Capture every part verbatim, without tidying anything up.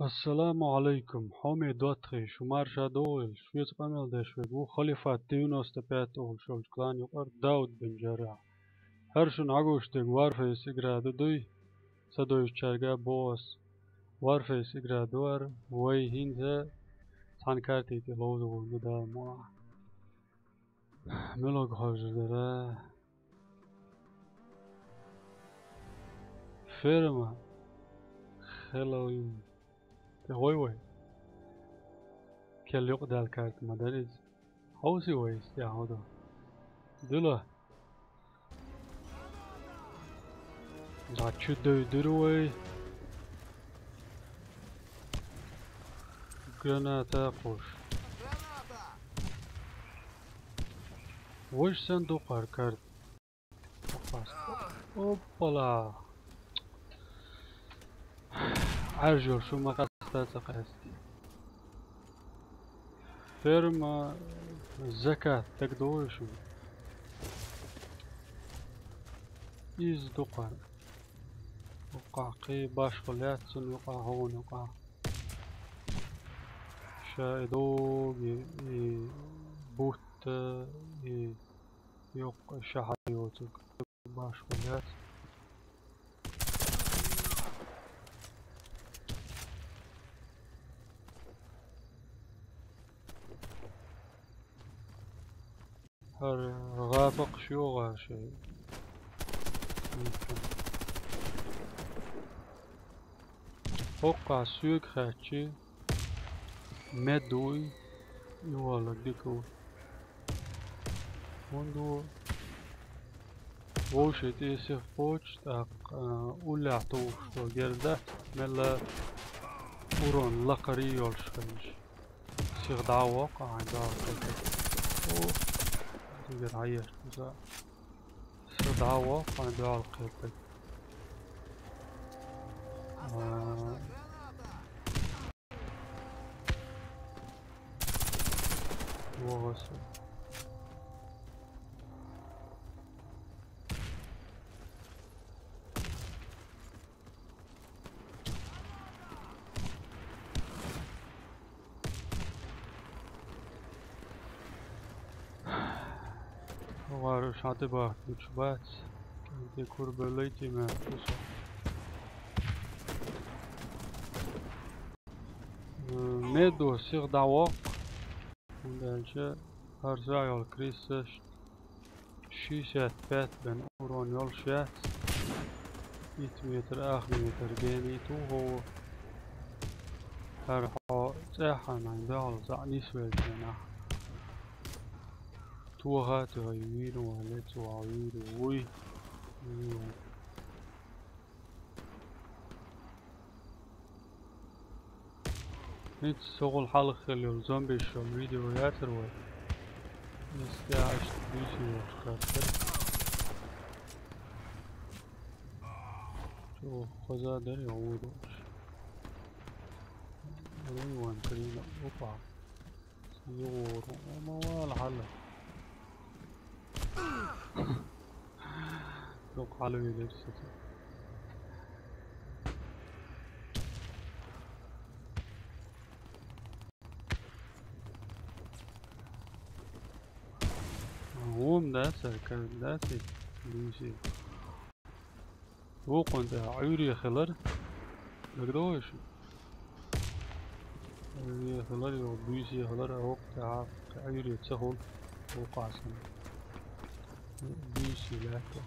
Ассаламу Ӏалайкум, хьоме доттагӀий, шу марша догӀийла, шуца къамел деш верг ву Халифат девяносто пять олуш йолчу клан юкъара Дауд бин Джаррахь. ХӀара шуна Ӏагуш дерг Warface игра ду дуй, ца дойчаьрга боху ас. Warface игра ду хӀара, вай хӀинца цхьана карти тӀе ловза ву ду Дала мукъ лахь. Муьлхарг хьожуш дара. Ферма. Хэллоуин. ТӀе гӀой вай. Кел юкъа даьлла карта ма дара иза. Хьовсий вай иза тӀехь хӀун ду. Дуьла. Жа чу дойдура вай. Граната кхуш. Вуьш санна ду кхара карта. Оппала. Ӏаьржо шу ма къаста ца къаьста. Ферма закат дагадогӀий шуна? Иза ду кхара. Юкъахь кхин башхалла яц цунна юкъахь, хьуна юкъахь. Ша и доги, и бутта, и юккъе ша хьайоцург башхалла яц. ХӀара гӀа баккхаш йогӀу шайн. ХӀоккхахь соьга хаьттича, мед вуй, и валлаг дика ву. ХӀунда ву? Вовшийн тӀе сиха кхочуш, тӀаккха, а, уллехь тухуш долу герз дац, мелла урон лакхара йолуш хилча. Сиха дӀа а воккху, ахьа дуьхьал кхетарг. О, дигара хьаеш кхуза. Сиха дӀа а воккху, ахьа дуьхьал кхетарг. А. ВогӀу со. ВогӀу, ша тӀебахка гучу бац. КӀентий кура бевллий тӀе ма кху со. Э, медо сиха дӀавоккху, хӀунда аьлча хӀара сагӀа йолу Крисса шестьдесят пять бен урон йолуш яц. Итт метр, ах метр генийта ву хӀо. ХӀара хьо цӀеххьана дуьхьал цхьаъ нисвелча нах. Тоха а тоьхий вийр ван ле, цо вийр вуй. Вийр ву. ХӀинца согӀул хьалха хилла йолу зомбиш йолу видео яцара вай. Иза тӀехь иштта буьйсий йолуш кхаьчча. Чо хаза дара я вуй долуш. Руй ван карийна. Опа. ЙогӀу, ма вала хьала. Дукха хьалавелира цица. ВӀуна дац, ка-, дац и буьйсий. Вукхунна тӀехь Ӏуьйре хилар. ДагадогӀий шуна? Ӏуьйре хилар, йо, буьйсе хилар, а вукху тӀехь Ӏуьйре ца хуьлу, вукхахь санна. Буьйсе лаьтта.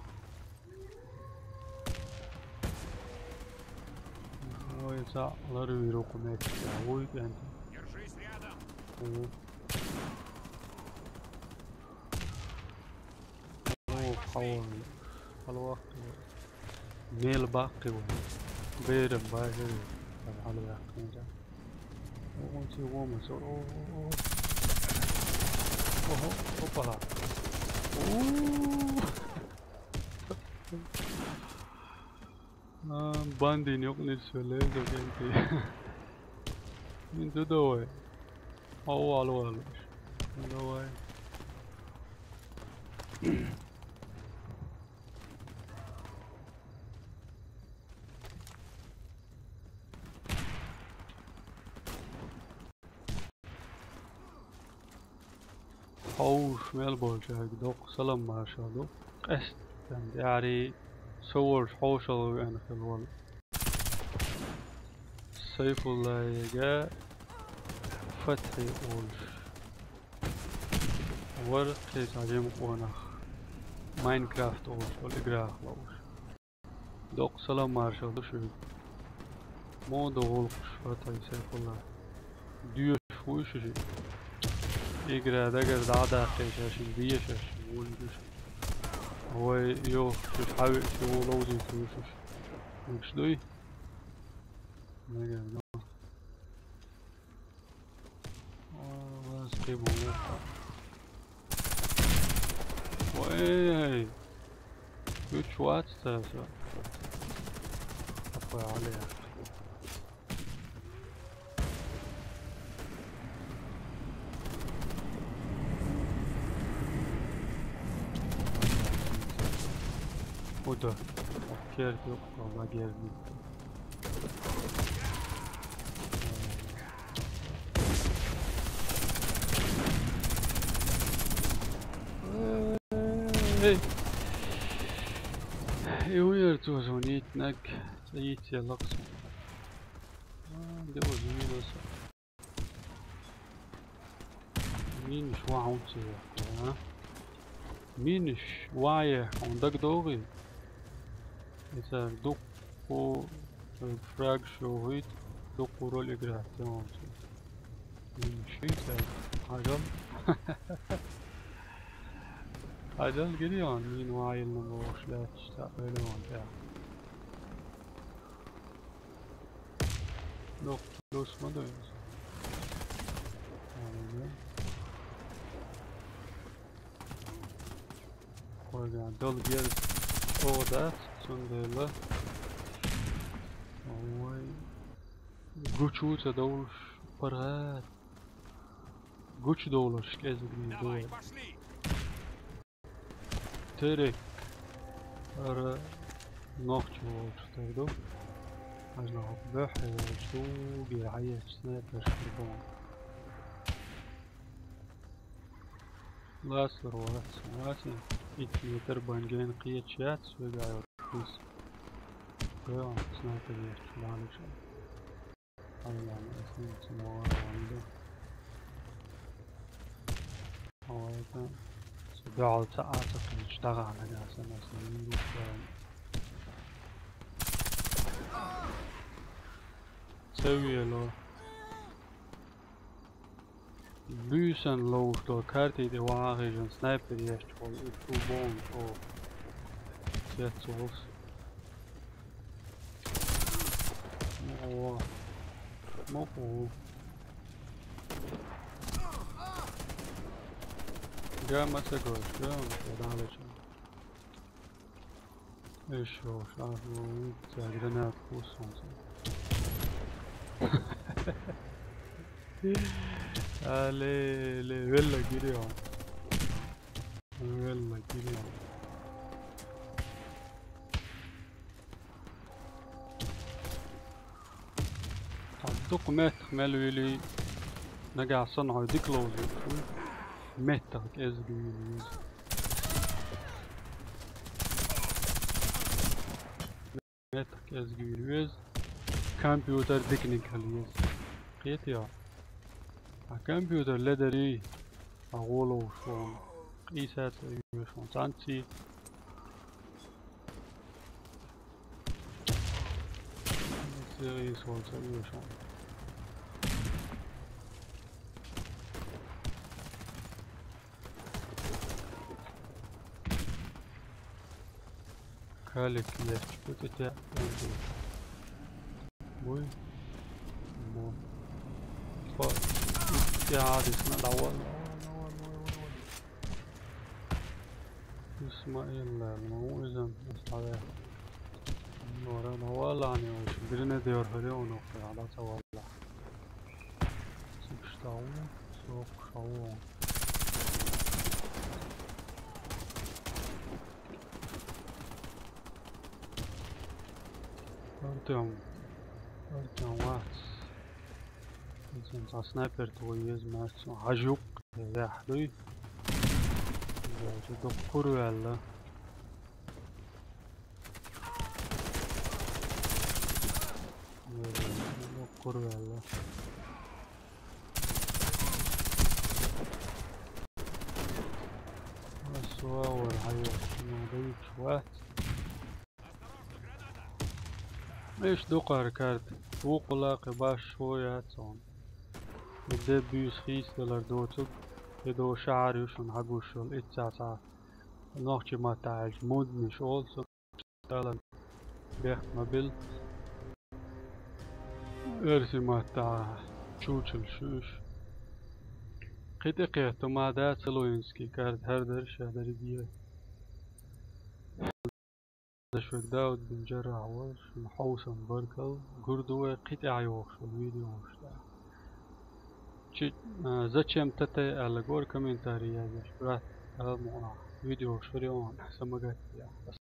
Ой, цхьаъ ларвийр ву кху меттехь, вуй кӀентий. Держись рядом! Ву. О, хьо-, хьалаваккхи вай. Мел баккхи вай. Берам бажари. Хьалаваккхинча. О, ци вомас. О, о, о. Ого, опа. У. А, бандин юкъ нисвелла, зо кӀентий. Мин ду довай. Хьо валла валлаш. Давай. Хьовш мел болчаьрга доккха салам маршал ду. Къаьстта тӀаьхьарий со волчу хьошалгӀа веана хилла волу Сайфуллаега Фатхьи олуш вара кхечу жимачу къонах, Майнкрафт олуш волу играх ловш. Доккха салам маршал ду шуьга. Муха ду гӀуллакхаш, Фатхьи, Сайфулла? Доьшуш вуй шу шиъ? Игра дагара дӀа а даккхий, шаьшшинна дезаш, шаьшшинна волуьйтуш. Вай йохуш хьавеъча, ву ловзуьйтур ву шуьш. Мегаш дуй? Мегаш ду. О, вас кхин бу. Ой! Гучу вац аса. Апа, Али. Куда? Керт юкъа лагерь. Эй! И уьйр цо зуьнийт наг, цӀа йийцъелла-кх со. А, де оза минус. Минус ван хьунца яхкъа, а? Минус ван е хьуна дагадогӀий? Иза дуккху, э, фраг шо хӀуьйту, дуккху роль играть йогӀучу. Минус шийтта. Хьажал. Хьажал гирион, мин ван йилна бохуш лаьтташ цхьаъ велаван тӀехь. Доккха плюс ма ду иза. Ага. Хьойга, дала герз чӀогӀа дац, цундела. Ой. Гучу ца довлуш, паргӀат. Гучу довлуш кӀезиг ду вай. Терек. Ара нохча волчу тера ду. Ажна хӀокху баьххье волчу дуге хьаечу снайперш ду. Ласлар вац, вац. Итт метр бангейн кхечу яц, вегайо хӀус. Га, снайпер ечу лалучу. Ай, ай, ай, ай, ай, ай, ай, ай. Ой, это. Со дуьхьал ца а ца кхечу дагахь нагахь санна, аса вийр ву ца вело. Буьйсан ловш долу карти тӀе ван хьежан снайпер еш волу и фу боху чӀогӀа. Цец волуш. О. Мокъу. Га ма ца гош, га ма ца далеча. Эшо, шахло, ца гранат кусонца. Але, ле, велла гирион. Велла гирион. Дукха меттах мел вили, нагахь санна хьо дика ловзуьйтуш ву. Меттах кӀезиг вили веза. Меттах кӀезиг вили веза. Компьютер диканиг хила веза. Кхетий хьо? А компьютер ледарий, а гӀо ловш ву. Къийса ца веш ву. Цанций. Сервис волчу вешан. Калик лечку тетя. Буй. Бу. По. Я дисна давай. Исмаил, ну, изам, исмаил. Нора, ну, валла, не, бирне дер хали, оно, хада, ца валла. Сикштау, сок, шау. Артём. Артём, вац. Изам, ца снайпер, твой есть, мастер. Хажук, я, дуй. Дуккур ваьлла. Дуккур ваьлла. Суавар хьайо, ма дайчу вац. Иш дукхар карт. Вукхула кхы баш шо яц хьуна. Де буьйса хийцадалар доцург, и до шахьар ю шуна хьагуш йолу, иццахь цхьа нохчи маттахь аьлча мудниш олу цунах, талан бехк ма билла. Оьрси маттахь чучелаш ю уьш. Кхин тӀе кхетта ма дац, Хэллоуинский карт хӀара дара ша дерриге. Дашвег Дауд бин Джаррахь вара, шуна хьовсам баркалла, гур ду вай кхин тӀаьхьа йохуш йолу видеош тӀехь. Чи, а, зачем ТТ аьлла гора комментарий язъеш, брат, ала мукъанахь видеош хир ю хьуна, са ма гатде.